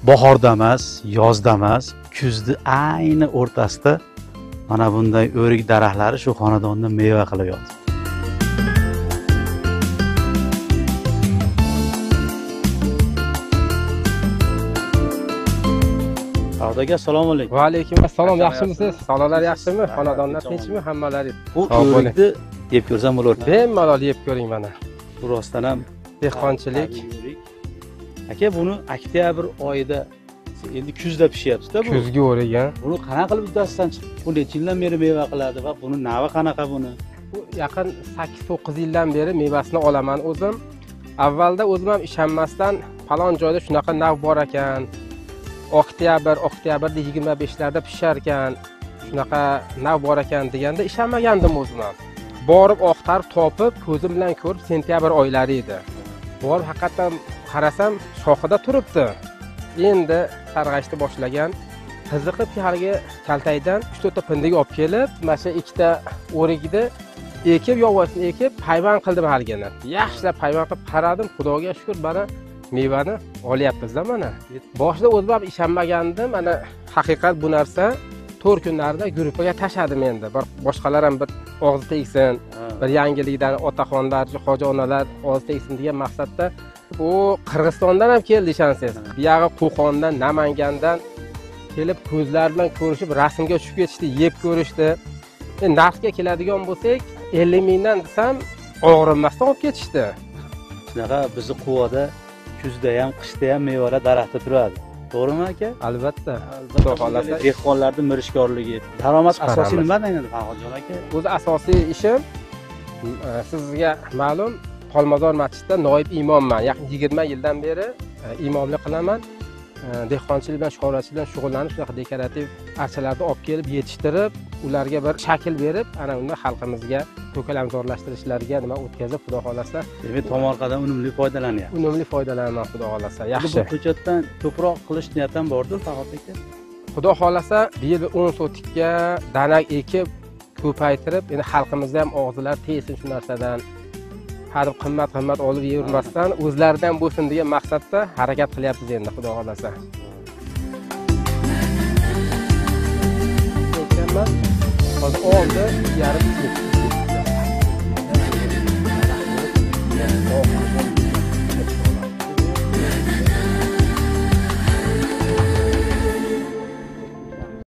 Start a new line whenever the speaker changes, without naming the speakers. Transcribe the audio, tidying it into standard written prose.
Bahorda emas, yozda emas, kuzni ayni o'rtasida mana bunday o'rik daraxtlari shu xonadonda meva qilib yotibdi. Farhod aka, assalomu alaykum.
Va alaykum assalom. Yaxshimisiz? Sog'liqlar yaxshimi? Xonadonlar tinchmi? Hammalari?
Bu o'rikni yeb ko'rsam bo'lardi.
Bemalol yeb ko'ring mana.
Bu rostdan ham
dehqonchilik.
Aka, buni oktyabr oyida, endi kuzda pishyapti-da bu.
Kuzgi o'rik, ha.
Buni qanaqa qilib uddasidan chiqdi? Bu necha yildan beri meva qiladi va buni navi qanaqa buni?
Bu yaqin 8-9 yildan beri mevasini olaman o'zim. Avvalda o'zim ham ishonmasdan falon joyda shunaqa nav bor ekan. Oktyabrda 25larda pishar ekan, shunaqa nav bor ekan deganda ishonmagandim o'zim ham. Borib oqtarib topib, ko'zim bilan ko'rib sentyabr oylari edi. Borib haqiqatan qarasam shoxida turibdi. Endi sarg'ayishni boshlagan. Qiziqib haligi kaltakdan 3-4 ta pindik olib kelib, mana shu ikkita o'rikni ekib, yovvoyisini ekib, payvand qildim haligini. Yaxshilab payvand qilib qaradim, Xudoga shukr, mana mevani olyapmiz-da mana. Boshida o'zim ham ishonmagandim, mana haqiqat bu narsa. 4 kunlarda gruppaga tashladim endi. Bir boshqalar ham bir og'zi tegsin, bir yangilikdan otaxonlar, hoji onalar og'zi tegsin degan maqsadda. Bu Qirg'izistondan ham keldi, ishonsangiz. Bu yog'i Qo'qondan, Namangandan kelib ko'zlari bilan ko'rishib, rasmga tushib ketishdi, yeb ko'rishdi. Endi narxga keladigan bo'lsak, 50 mingdan desam, og'rinmasdan olib ketishdi.
Shunaqa bizni Quvada kuzda ham, qishda ham mevalar daraxtda turadi. To'g'rimi aka?
Albatta. Xudo xolasa.
Dehqonlarning mirishkorligi. Daromad asosiy nimadan endi Farhodjon aka?
O'zi asosiy ishim sizga ma'lum, Tolmazor masjidida noib imomman. Yaqin 20 yildan beri imomlik qilaman. Dehqonchilik bilan, chorvachilik bilan shug'ullanib, shunaqa dekorativ archalarni olib kelib yetishtirib, ularga bir shakl berib, ana uni xalqimizga ko'kalamzorlashtirishlariga nima o'tkazib, Xudo xolasa.
Demak, tomorqadan unumli foydalanyapsiz.
Unumli foydalanaman, Xudo xolasa. Yaxshi.
Bu ko'chatdan ko'proq qilish niyatim bordir, Farhod aka?
Xudo xolasa, bu yil 10 sotikka danak ekib, ko'paytirib, endi xalqimizda ham og'zilari tegsin shu narsadan. Har qimmat olib yeyvermasdan o'zlaridan bo'lsin degan maqsadda harakat qilyapmiz endi, Xudo xolasa. Hozir oldi, yarim.